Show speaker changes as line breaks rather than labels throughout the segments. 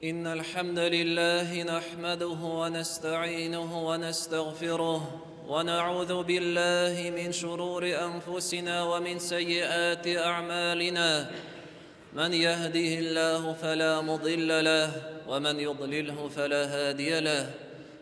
إن الحمد لله نحمده ونستعينه ونستغفره ونعوذ بالله من شرور أنفسنا ومن سيئات أعمالنا. من يهده الله فلا مضل له ومن يضلله فلا هادي له.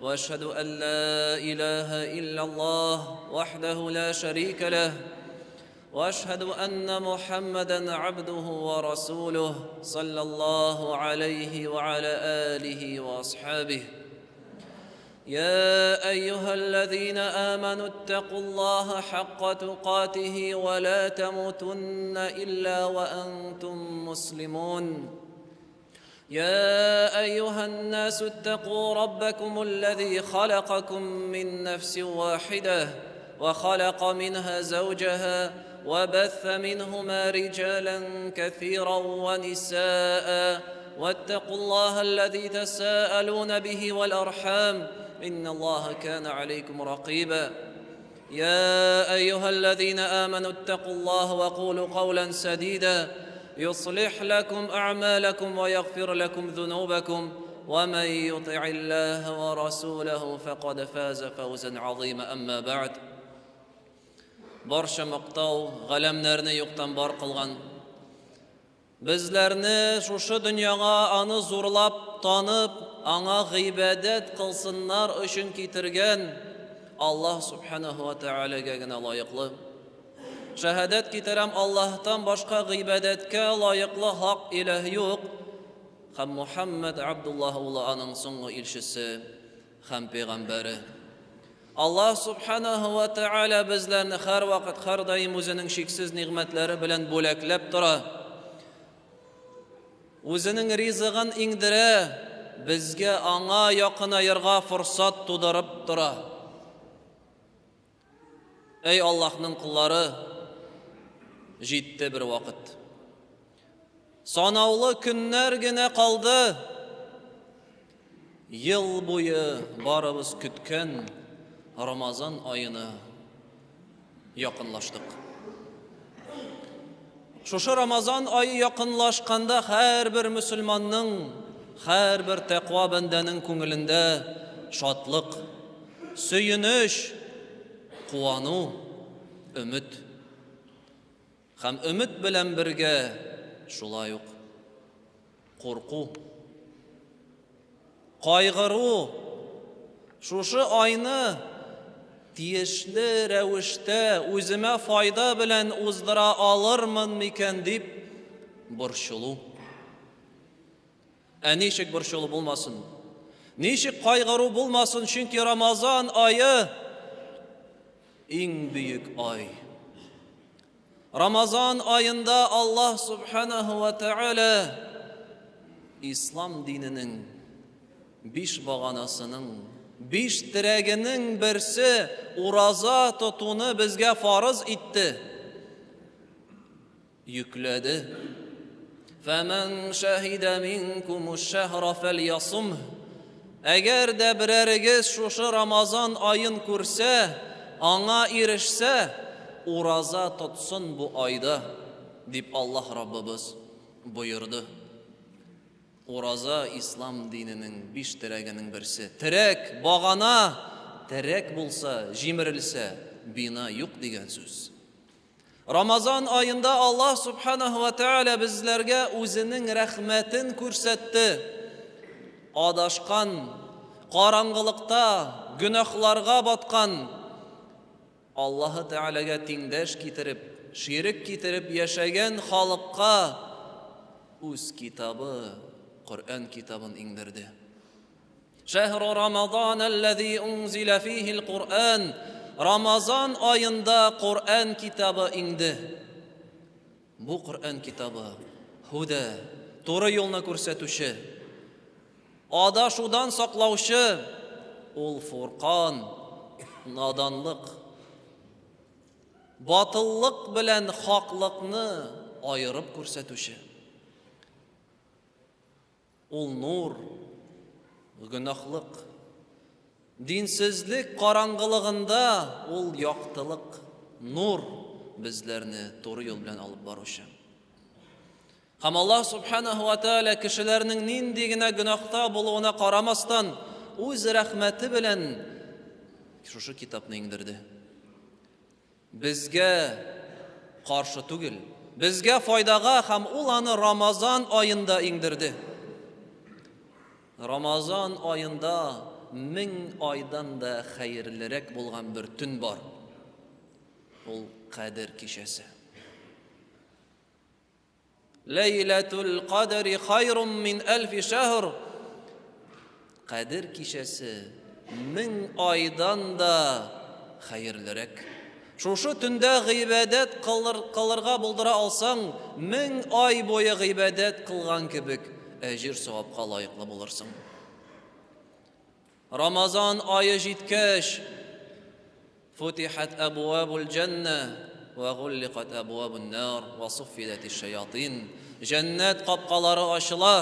وأشهد أن لا إله إلا الله وحده لا شريك له، وأشهد أن محمدا عبده ورسوله صلى الله عليه وعلى آله وأصحابه. يا أيها الذين آمنوا اتقوا الله حق تقاته ولا تموتن إلا وأنتم مسلمون. يا أيها الناس اتقوا ربكم الذي خلقكم من نفس واحدة وخلق منها زوجها وبث منهما رجالا كثيرا ونساء، واتقوا الله الذي تساءلون به والأرحام إن الله كان عليكم رقيبا. يا أيها الذين آمنوا اتقوا الله وقولوا قولا سديدا يصلح لكم أعمالكم ويغفر لكم ذنوبكم، ومن يطع الله ورسوله فقد فاز فوزا عظيما. أما بعد. Барча мактау галәмнәрне юктан бар кылган, безләрне шушы дөньяга аны зурлап танып, аңа гыйбадәт кылсыннар өчен китергән Аллаһ субханаһу ва тәгаләгә генә лаеклы. Шәһадәт китерәм, Аллаһтан башка гыйбадәткә лаеклы хак иләһ юк. Һәм Мухаммад Абдуллаһ улы аның соңгы илчесе һәм пәйгамбәре. Аллаһ субханаһу ва тәгалә безләрне һәрвакыт, һәрдаим үзенең чиксез нигъмәтләре белән бүләкләп тора. Үзенең ризыгын иңдерә, безгә аңа якынаерга форсат тудырып тора. Әй Аллаһның коллары, җитте бер вакыт. Санаулы көннәр генә калды. Ел буе барыбыз көткән Рамазан аена якынлаштык. Шушы Рамазан ае якынлашканда һәрбер мөселманның, һәрбер тәкъва бәндәнең күңелендә шатлык, сөенеч, куану, өмет. Һәм өмет белән бергә шулай ук курку, кайгыру, шушы айны тиешле рәвештә үземә файда белән уздыра алырмын микән дип борчылу. Ә ничек борчылу булмасын? Ничек кайгыру булмасын, чөнки Рамазан ае иң бөек ай. Рамазан аенда Аллаһ субханаһу ва тааля ислам диненең биш баганасының, биш терәгенең берсе ураза тотуны безгә фарыз итте. Йөкләде. Фәмән шәһидә минкумуш шәһра фәльясумһ. Әгәр дә берәрегез шушы Рамазан аен күрсә, аңа ирешсә, ураза тотсын бу айда, дип Аллаһ Раббыбыз боерды. Ураза ислам диненең биш терәгенең берсе. Терәк, багана, терәк булса, җимерелсә, бина юк дигән сүз. Рамазан аенда Аллаһ субханаһу ва тааля безләргә үзенең рәхмәтен күрсәтте. Адашкан, караңгылыкта, гөнаһларга баткан, Аллаһы Тәгаләгә тиңдәш китереп, ширек китереп яшәгән халыкка үз китабы, Коръән китабын иңдерде. Шәһру Рамазан аллази унзила фихил Куръан. Рамазан аенда Коръән китабы иңде. Бу Коръән китабы һудә, туры юлны күрсәтүче, адашудан саклаучы, ул фуркан, наданлык, батыллык белән хаклыкны аерып күрсәтүче. Ул нур, гөнаһлык, динсезлек караңгылыгында ул яктылык, нур безләрне туры юл белән алып баручы. Һәм Аллаһ Субханаһу ва Тааля кешеләрнең нинди генә гөнаһта булуына карамастан, үз рәхмәте белән шушы китапны иңдерде. Безгә каршы түгел, безгә файдага һәм ул аны Рамазан аенда иңдерде. Рамазан аенда 1000 айдан да хәерлерәк булган бер төн бар. Ул Кадер кичәсе. Ләйләтул кадри хайрум мин әлфи шәһр. Кадер кичәсе 1000 айдан да хәерлерәк. Шушы төндә гыйбадәт кылыр, кылырга булдыра алсаң, 1000 ай буе гыйбадәт кылган кебек әҗер савапка лаеклы булырсың. Рамазан ае җиткәч, Футихат әбуабул җәннә вә гулликат әбуабун нар вә суффидәтиш шаятин. Җәннәт капкалары ачыла,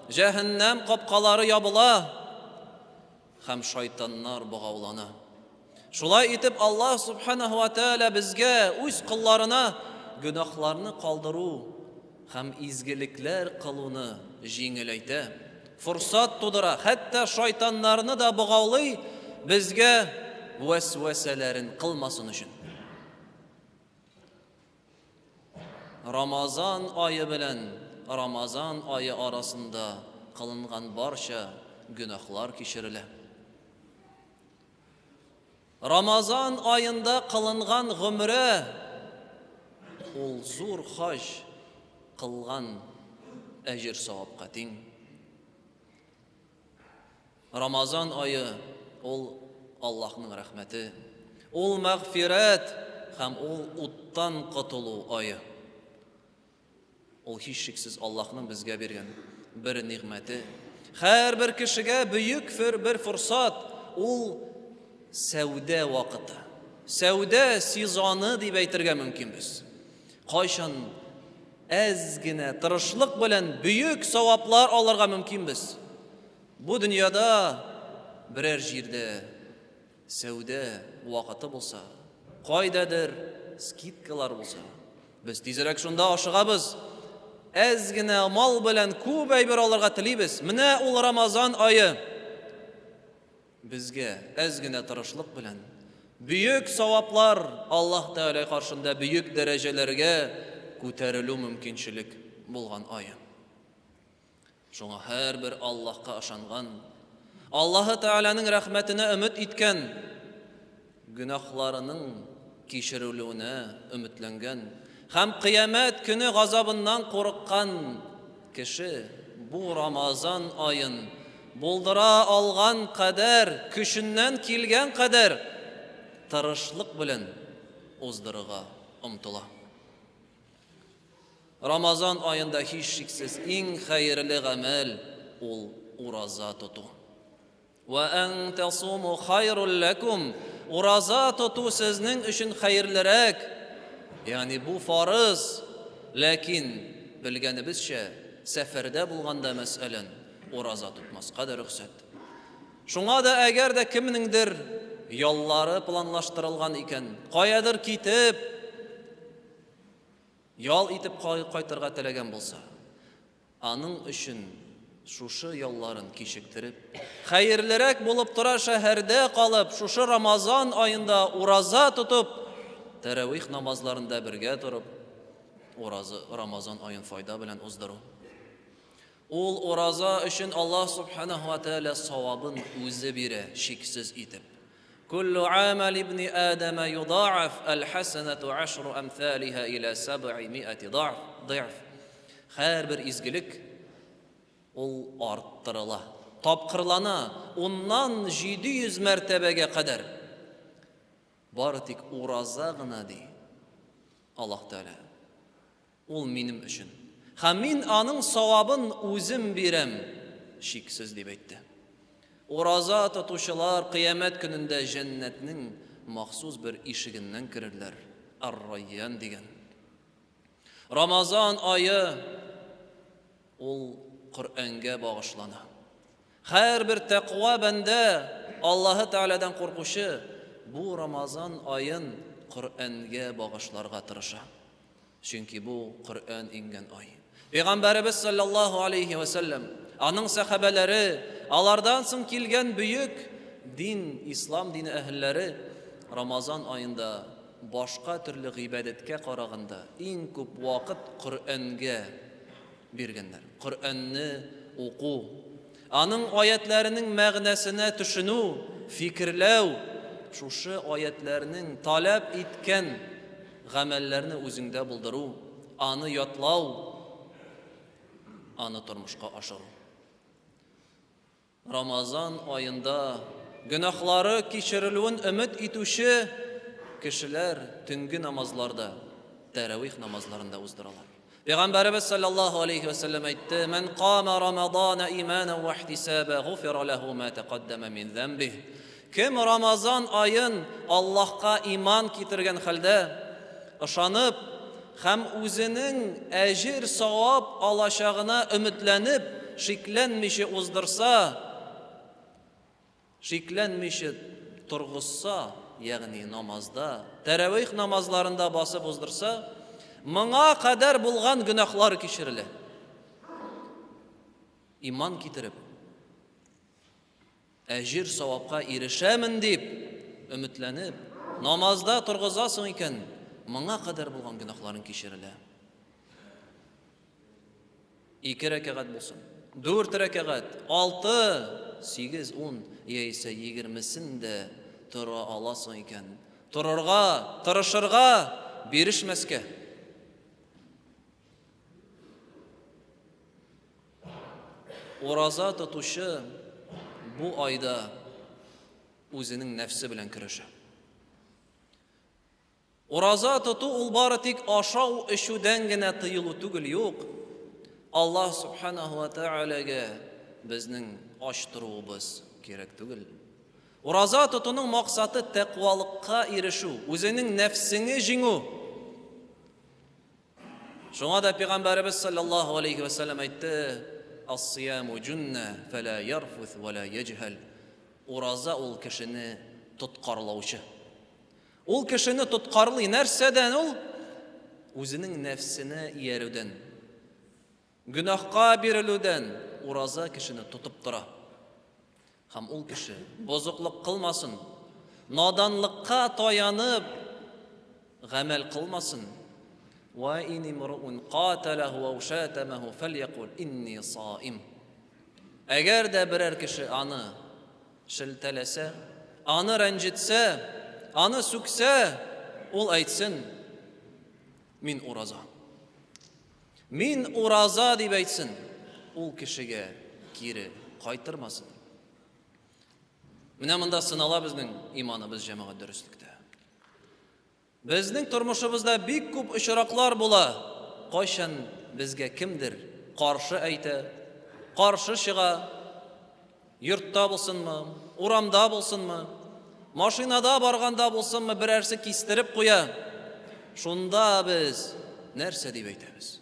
җәһәннәм капкалары ябыла һәм шайтаннар богаулана. Шулай итеп Аллаһ субханаһу ва тааля безгә үз колларына гөнаһларны калдыру һәм изгелекләр кылуны җиңеләйтә, форсат тудыра, хәтта шайтаннарны да богаулый, безгә вәсвәсәләрен кылмасын өчен. Рамазан ае белән Рамазан ае арасында кылынган барча гөнаһлар кичерелә. Рамазан аенда кылынган гомрә ул зур хаҗ кылган әҗер-савапка тиң. Рамазан ае ул Аллаһның рәхмәте, ул мәгъфирәт һәм ул уттан котылу ае. Ул һичшиксез Аллаһның безгә биргән бер нигъмәте. Һәрбер кешегә бөек бер форсат, ул сәүдә вакыты. Сәүдә сезоны дип әйтергә мөмкин без. Кайчан әз генә тырышлык белән бөек саваплар алырга мөмкин без. Бу дөньяда берәр җирдә Сәүдә вакыты булса, кайдадыр скидкалар булса, без тизрәк шунда ашыгабыз. Әз генә мал белән күп әйбер алырга телибез. Менә ул Рамазан ае. Безгә әз генә тырышлык белән бөек саваплар Аллаһ Тәгалә каршында бөек дәрәҗәләргә күтәрелү мөмкинчелек булган ае. Шуңа һәрбер Аллаһка ышанган, Аллаһы Тәгаләнең рәхмәтенә өмет иткән, гөнаһларының кичерелүенә өметләнгән һәм кыямәт көне газабыннан курыккан кеше бу Рамазан аен булдыра алган кадәр, көченнән килгән кадәр тырышлык белән уздырырга омтыла. Рамазан аенда һичшиксез иң хәерле гамәл ул ураза тоту. Вә ән тасуму хайрул ләкум. Ураза тоту сезнең өчен хәерлерәк. Ягъни бу фарыз, ләкин белгәнебезчә, сәфәрдә булганда мәсәлән, ураза тотмаска да рөхсәт. Шуңа да әгәр дә кемнеңдер яллары планлаштырылган икән, каядыр китеп, Ял итеп кайтырга теләгән булса, аның өчен шушы ялларын кичектереп, хәерлерәк булып тора шәһәрдә калып, шушы Рамазан аенда ураза тотып, тәравих намазларында бергә торып, ураза Рамазан аен файда белән уздыру. Ул ураза өчен Аллаһ Субханаһу ва Тааля савабын үзе бирә, шиксез итеп. Куллу амал ибни Адама юда'аф, әл-хасанату ашру амсалиха иля саб'i миати ды'ф. Һәрбер изгелек ул арттырыла, тапкырлана, уннан 700 мәртәбәгә кадәр. Бары тик ураза гына, ди Аллаһ Тәгалә. Ул минем өчен. Һәм мин аның савабын үзем бирәм, шиксез, дип әйтте. Ураза тотучылар кыямәт көнендә җәннәтнең махсус бер ишегеннән керерләр, Ар-Райян дигән. Рамазан ае ул Коръәнгә багышлана. Һәрбер тәкъва бәндә, Аллаһы Тәгаләдән куркучы, бу Рамазан аен Коръәнгә багышларга тырыша. Чөнки бу Коръән иңгән ай. Пәйгамбәребез саллаллаһу алейхи ва сәлләм, аның сәхабәләре, алардан соң килгән бөек дин, ислам дине әһелләре Рамазан аенда башка төрле гыйбадәткә караганда иң күп вакыт Коръәнгә биргәннәр. Коръәнне уку, аның аятләренең мәгънәсенә төшенү, фикерләү, шушы аятләрнең таләп иткән гамәлләрне үзеңдә булдыру, аны ятлау, аны тормышка ашыру. Рамазан аенда гөнаһлары кичерелүен өмет итүче кешеләр төнге намазларда, тәравих намазларында уздыралар. Пәйгамбәребез саллаллаһу алейхи ва сәлләм әйтте: "Ман кама Рамазана иманан ва ихтисаба, гуфира лаху ма тaqaddама мин замбих." Кем Рамазан аен Аллаһка иман китергән хәлдә, ышанып һәм үзенең әҗер савап алачагына өметләнеп, шикләнмичә уздырса, шикләнмичә торгызса, ягъни намазда, тәравих намазларында басып уздырса, моңа кадәр булган гөнаһлары кичерелә. Иман китереп, Әҗер савапка ирешәмен дип өметләнеп, намазда торгызасың икән, моңа кадәр булган гөнаһларың кичерелә. Ике рәкәгать булсын, дүрт рәкәгать, алты, сигез, ун, яисә егермесен дә тора аласың икән, торырга, тырышырга, бирешмәскә. Ураза тотучы бу айда үзенең нәфсе белән көрәшә. Ураза тоту ул бары тик ашау эчүдән генә тыелу түгел, юк. Аллаһ субханаһу ва таалагә безнең ач торуыбыз кирәк түгел. Ураза тотуның максаты тәкъвалыкка ирешү, үзеңнең нәфсеңе җиңү. Шуңа да пәйгамбәребез саллаллаһу алейхи ва сәлләм әйтте: "Ас-сияму җунна, фәлә ярфуth ва ла яҗһал." Ураза ул кешене тоткарлаучы. Ул кешене тоткарлый. Нәрсәдән ул? Үзенең нәфсенә иярүдән. Гөнаһка бирелүдән ураза кешене тотып тора. Һәм ул кеше бозыклык кылмасын, наданлыкка таянып гамәл кылмасын. Ва ин имруун каталаху ау шатамаху фальякул инни саим. Әгәр дә берәр кеше аны шелтәләсә, аны рәнҗетсә, аны сүксә, ул әйтсен: Мин ураза. Мин ураза дип әйтсен, ул кешегә кире кайтырмасын. Менә монда сынала безнең иманыбыз җәмәгать дөреслектә. Безнең тормышыбызда бик күп очраклар була, кайчан безгә кемдер каршы әйтә, каршы чыга, Йортта булсынмы, урамда булсынмы, машинада барганда булсынмы, берәрсе кистереп куя. Шунда без нәрсә дип әйтәбез?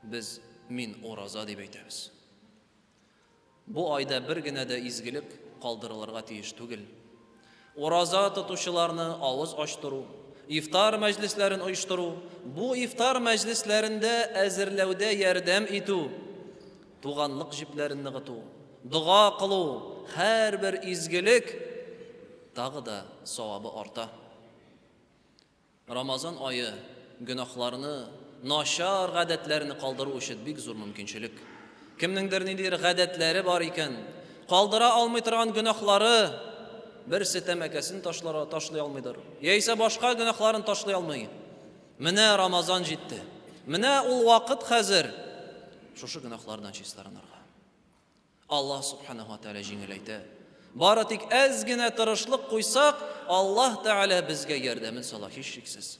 Без мин ураза дип әйтәбез. Бу айда бер генә дә изгелек калдырылырга тиеш түгел. Ураза тотучыларны авыз ачтыру, ифтар мәҗлесләрен оештыру, бу ифтар мәҗлесләрендә әзерләүдә ярдәм итү, туганлык җепләрен ныгыту, дога кылу, һәрбер изгелек тагы да савабы арта. Рамазан ае гөнаһларны, начар гадәтләрне калдыру өчен бик зур мөмкинчелек. Кемнеңдер ниндидер гадәтләре бар икән, калдыра алмый торган гөнаһлары, берсе тәмәкәсен ташлара, ташлый алмыйдыр, яисә башка гөнаһларын ташлый алмый. Менә Рамазан җитте. Менә ул вакыт хәзер шушы гөнаһлардан чистарынырга. Аллаһ Субханаһу ва Тәгалә җиңеләйтә. Бары тик әз генә тырышлык куйсак, Аллаһ Тәгалә безгә ярдәмен сала һичшиксез.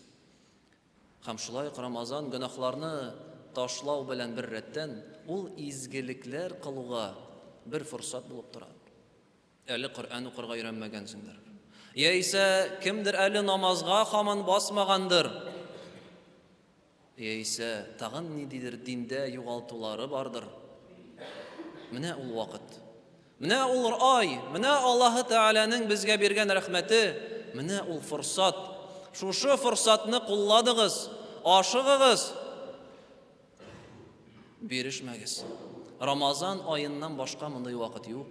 Һәм шулай ук Рамазан гөнаһларны ташлау белән бер рәттән, ул изгелекләр кылуга бер форсат булып тора. Әле Коръән укырга өйрәнмәгәнсеңдер. Яисә кемдер әле намазга хаман басмагандыр. Яисә тагын ниндидер диндә югалтулары бардыр. Менә ул вакыт. Менә ул ай, менә Аллаһы Тәгаләнең безгә биргән рәхмәте, менә ул форсат. Шушы форсатны кулладыгыз, ашыгыгыз. Бирешмәгез. Рамазан аеннан башка мондый вакыт юк.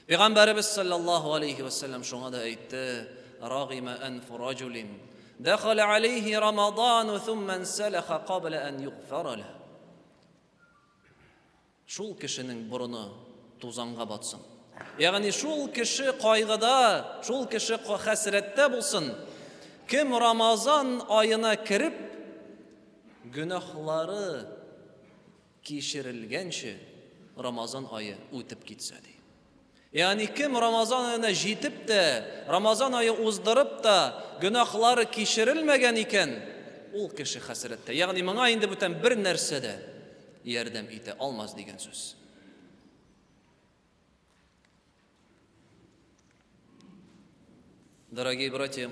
Пәйгамбәребез саллаллаһу алейхи ва саллям шуңа да әйтте: "Рагима анфу раҗулин дахала алейхи Рамадану thumма инсалаха кабла ан югфара ла". Шул кешенең борыны тузанга батсын. Ягъни шул кеше кайгыда, шул кеше хәсрәттә булсын. Кем Рамазан аена кереп, гөнаһлары кичерелгәнче Рамазан ае үтеп китсә ди. Ягъни кем Рамазан аена җитеп тә, Рамазан ае уздырып та, гөнаһлары кичерелмәгән икән, ул кеше хәсрәттә. Ягъни моңа инде бүтән бер нәрсә дә ярдәм итә алмас дигән сүз. Дорогие братья,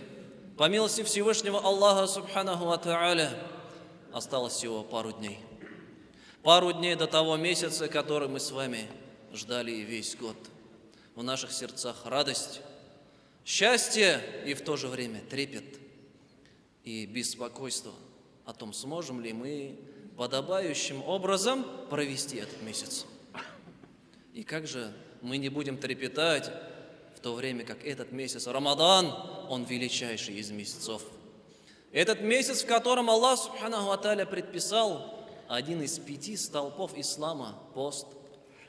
по милости Всевышнего Аллаха Субханаху Ва Тааля, осталось всего пару дней. Пару дней до того месяца, который мы с вами ждали весь год. В наших сердцах радость, счастье и в то же время трепет и беспокойство о том, сможем ли мы подобающим образом провести этот месяц. И как же мы не будем трепетать в то время, как этот месяц Рамадан, он величайший из месяцев. Этот месяц, в котором Аллах Субханаху Ва предписал один из пяти столпов ислама – пост.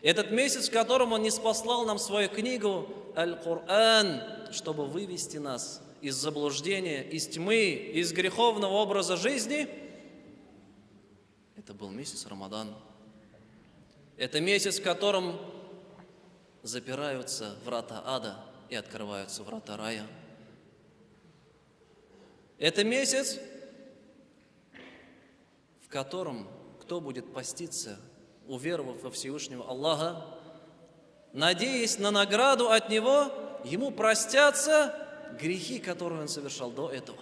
Этот месяц, в котором Он не спаслал нам свою книгу Аль-Кур'ан, чтобы вывести нас из заблуждения, из тьмы, из греховного образа жизни, это был месяц Рамадан. Это месяц, в котором запираются врата ада и открываются врата рая. Это месяц, в котором кто будет поститься, уверовав во Всевышнего Аллаха, надеясь на награду от Него, ему простятся грехи, которые он совершал до этого.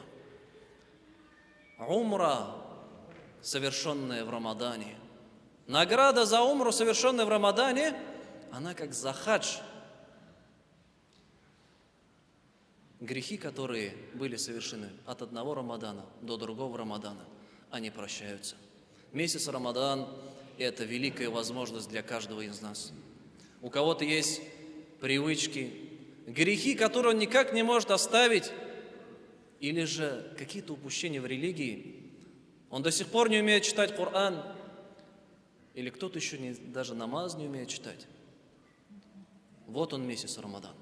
Умра, совершенная в Рамадане. Награда за умру, совершенная в Рамадане, она как за хадж. Грехи, которые были совершены от одного Рамадана до другого Рамадана, они прощаются. Месяц Рамадан – это великая возможность для каждого из нас. У кого-то есть привычки, грехи, которые он никак не может оставить, или же какие-то упущения в религии. Он до сих пор не умеет читать Коран, или кто-то еще не, даже намаз не умеет читать. Вот он месяц Рамадан.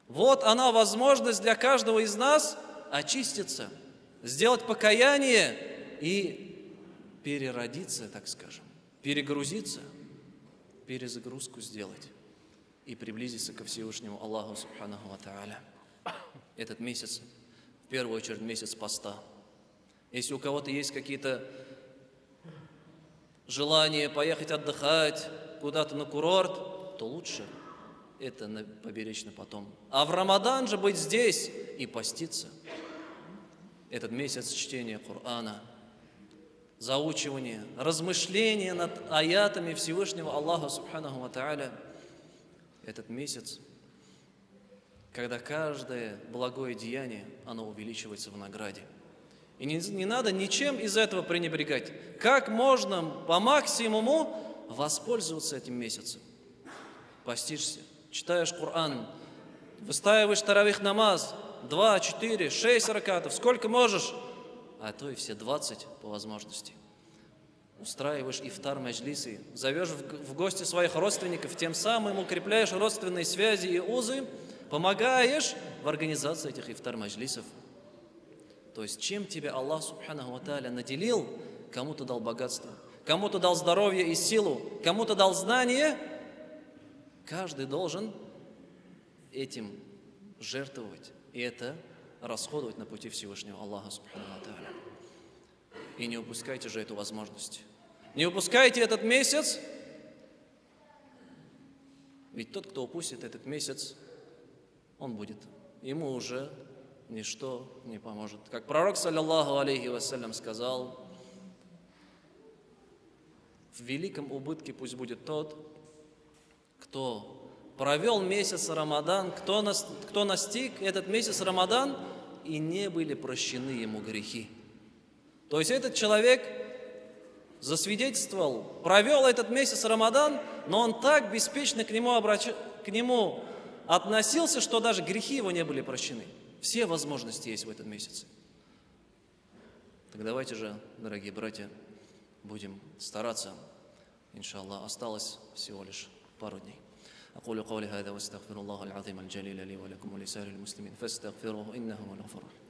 Вот она возможность для каждого из нас очиститься, сделать покаяние и переродиться, так скажем, перегрузиться, перезагрузку сделать и приблизиться ко Всевышнему Аллаху Субханаху Ва Тааля. Этот месяц, в первую очередь, месяц поста. Если у кого-то есть какие-то желания поехать отдыхать куда-то на курорт, то лучше это поберечь на потом. А в Рамадан же быть здесь и поститься. Этот месяц чтения Корана, заучивание, размышление над аятами Всевышнего Аллаха Субханаху Ва Тааля. Этот месяц, когда каждое благое деяние, оно увеличивается в награде. И не надо ничем из этого пренебрегать. Как можно по максимуму воспользоваться этим месяцем? Постишься, читаешь Коран, выстаиваешь таравих намаз, 2, 4, 6 ракатов, сколько можешь, а то и все 20 по возможности. Устраиваешь ифтар маджлисы, зовешь в гости своих родственников, тем самым укрепляешь родственные связи и узы, помогаешь в организации этих ифтар маджлисов. То есть, чем тебя Аллах Субханаху Ва Тааля наделил, кому-то дал богатство, кому-то дал здоровье и силу, кому-то дал знание, каждый должен этим жертвовать и это расходовать на пути Всевышнего Аллаха Субханаху Ва Тааля. И не упускайте же эту возможность. Не упускайте этот месяц, ведь тот, кто упустит этот месяц, он будет, ему уже ничто не поможет. Как пророк, саллаллаху алейхи вассалям, сказал, в великом убытке пусть будет тот, кто провел месяц Рамадан, кто настиг этот месяц Рамадан и не были прощены ему грехи. То есть этот человек засвидетельствовал, провел этот месяц Рамадан, но он так беспечно к нему относился, что даже грехи его не были прощены. Все возможности есть в этом месяце. Так давайте же, дорогие братья, будем стараться. Иншаллах, осталось всего лишь пару дней. أقول قولي هذا واستغفر الله العظيم الجليل لي ولكم ولسائر المسلمين فاستغفروه إنه هو الغفور الرحيم.